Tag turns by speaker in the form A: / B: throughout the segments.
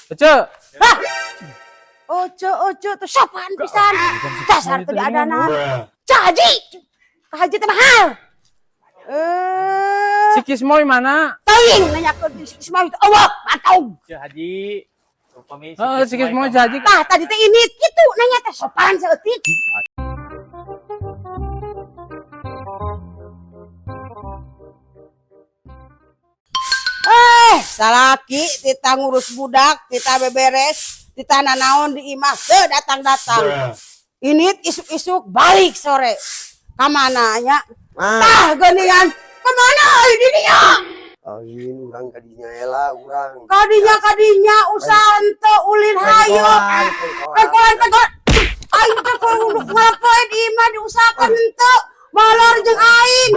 A: Ece.
B: Hah. Oce, oce, tuh sopan pisan. Dasar teu diadanan. Cah Haji. Ka Haji teh mahal. Eh,
A: Si Kismoy mana?
B: Teuing nanyakeun si Kismoy teh eueuh, mantau.
C: Ceu Haji. Upami
A: Heeh, si Kismoy Ceu Haji.
B: Tah tadi teh ini kitu nanya teh sopan saeutik. Eh, salaki tita ngurus budak, tita beberes, tita nanaon di imah teu datang-datang. Ini isuk-isuk balik sore. Kamana nya?
D: Ah,
B: Tah geuningan. Kamana euy di dinya?
D: Aing urang kadinya ela urang.
B: Kadinya kadinya usaha henteu ulin hayu. Pengkolan pengkolan. Aing teh kudu ngalapoe di imah diusahakeun henteu. Molor jeung aing.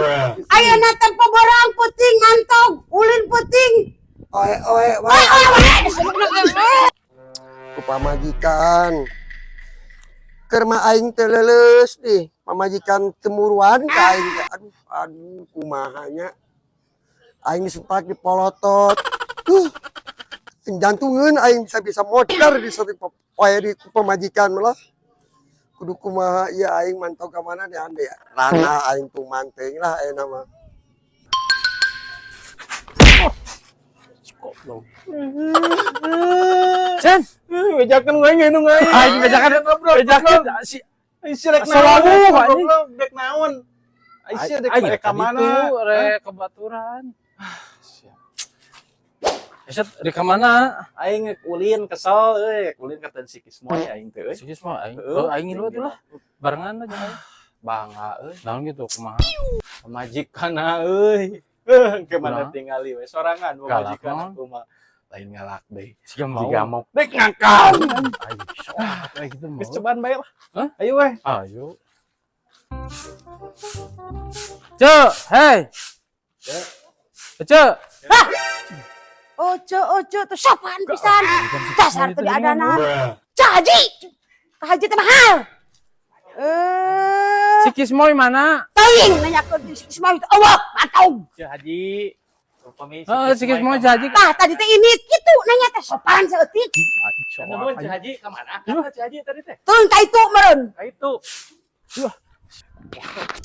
B: Ayeuna teh beurang peuting mantog, ulin peuting.
D: Oe oe
B: Oe
D: wae.
B: Oe oe disebutna.
D: Ku pamajikan. Keur mah aing teh leuleus dih. Pamajikan cemuruan ka aing teh. Aduh, aduh kumaha nya. Aing disepak di polotot. Duh. Jantungeun aing bisa-bisa modar di satu poe di ku pamajikan malah. Kudu kumaha ieu aing mantau ka mana deh ande. Rana aing tuh manteng lah ayeuna mah.
A: Goblok. Sen,
C: Bejakeun wae ngeunung aing.
A: Aing bejakan bejakan si
C: Ai sia rek
A: Selawu,
C: naon?
A: anjing.
C: Goblok, dek naon? Ai sia dek
A: Aing
C: rek ka mana?
A: Rek ke baturan. Eset rek ka mana?
C: Aing rek ulin kesel euy, ulin ka si Kismoy aing teh euy.
A: Si Kismoy aing.
C: Heeh.
A: Oh, aing ngilu atuh lah. Barengan aja aing.
C: Bangga euy.
A: Naon gitu kumaha?
C: Pamajikan euy. Eh, ke mana
A: Kumaha?
C: tingali we sorangan
A: Galak
C: pamajikan
A: naon?
C: aku mah. Lain ngalak deui.
A: Siga mau.
C: Jiga mau dek ngangkang.
A: Aing sok kayak gitu mau.
C: Geus cobaan bae lah.
A: Hah?
C: Ayo weh.
A: Ayo. Ce, hei. Ce.
B: Hah. Oce oce tuh sopan pisan. Dasar teu diadanan. Cah Haji. Ka Haji teh mahal. Eh,
A: Si Kismoy mana?
B: teuing nanyakeun si Kismoy teh eueuh, mantau.
C: Ceu Haji. Upami
A: Heeh, si Kismoy Ceu Haji.
B: Tah tadi teh ini kitu nanya teh sopan saeutik.
C: Nuhun Ceu Haji ka mana? Ka Ceu Haji tadi teh.
B: Turun ka itu meureun.
C: Ka itu. Wah,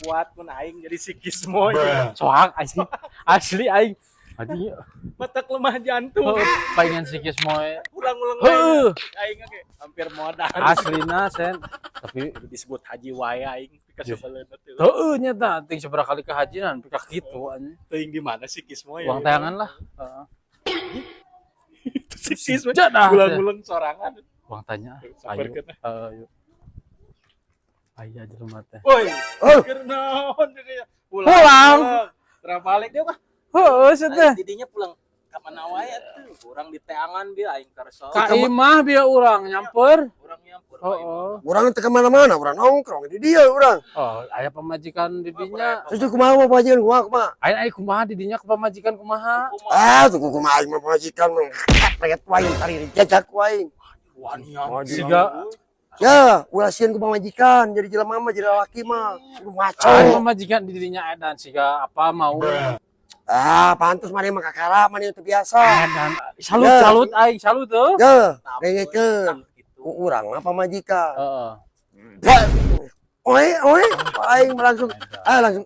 C: kuat mun aing jadi si Kismoy.
A: Soak asli. Asli aing. Haji
C: Matak lemah jantung.
A: heuh, pengen si Kismoy.
C: Ulang-ulang
A: Heuh,
C: aing oge hampir modal.
A: Aslina sen. Tapi
C: Disebut haji wae aing pikasebeleun teh.
A: heueuh nya tah ting sabaraha kali kehajian pika kitu anjing.
C: Teuing di mana si Kismoy?
A: Uang tayangan lah. Heeh.
C: Itu si Kismoy.
A: Jadah.
C: Ulang-ulang sorangan.
A: Uang tanya. Ayo.
C: Samperkeun.
A: Ayo. Ayo jelema teh.
C: Woi,
D: Oh.
C: keur naon deui ya? Pulang.
A: Pulang.
C: Tera balik dia mah.
A: Heueuh sia teh.
C: Didinya pulang ka mana wae atuh. Urang di teangan bieu aing karso.
A: Ka imah bieu urang nyamper.
C: Urang nyampur.
A: Heeh.
D: Urang teu kemana-mana, urang nongkrong di dia urang.
A: Oh, aya pamajikan di dinya.
D: Terus kumaha mah pamajikan kumaha kumaha?
A: Aing aing kumaha di dinya ke pamajikan kumaha?
D: Ah, tuh kumaha aing mah pamajikan mah pret wae tari jajak wae.
C: Wanian.
A: Siga
D: Ya, ulah sieun ku pamajikan, jadi jelema mah jadi lalaki mah. Kudu ngaco.
A: aing pamajikan di dinya edan siga apa mau.
D: Ah, pantes maneh mah kakara, maneh teu biasa.
A: Edan salut
D: Ya.
A: salut aing salut tuh.
D: Ya, dengekeun. Ku urang mah pamajikan.
A: Heeh.
D: Oe, oe, aing mah langsung ah langsung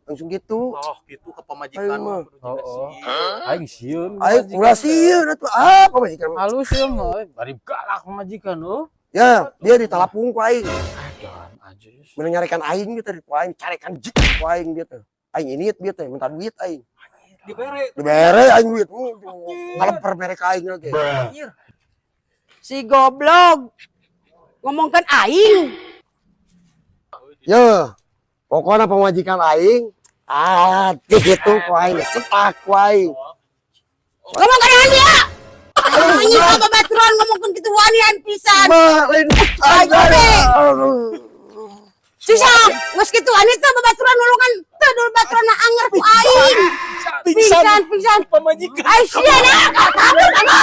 D: langsung gitu.
C: Oh, gitu ke pamajikan
D: Aing mah.
C: mah kudu juga
A: Oh, oh.
C: sieun.
A: Aing sieun.
D: Aing ulah sieun atuh ah pamajikan. mah.
A: Halus ya mah, euy. Bari galak pamajikan oh.
D: Ya, dia ditalapung ku aing.
A: Edan anjir.
D: Menang nyarekan aing gitu ku aing carekan jik ku aing dia teh. Aing ini dia teh minta duit aing.
C: Dibere.
D: Dibere aing duit. Ngalemper bere ka aing oge.
B: Si goblok ngomongkeun aing.
D: Ya, pokoknya pamajikan aing ah gitu ku aing sepak ku aing.
B: Ngomongkeun aing dia. Anjing ka babaturan ngomongkeun kitu wanian pisan.
D: Mah lain
B: Aing Sisa, geus kitu ani teh babaturan nulungan teu dul baturan anger ku aing. Pingsan, pingsan.
C: Pamajikan.
B: Ai sia na, kabur kamu.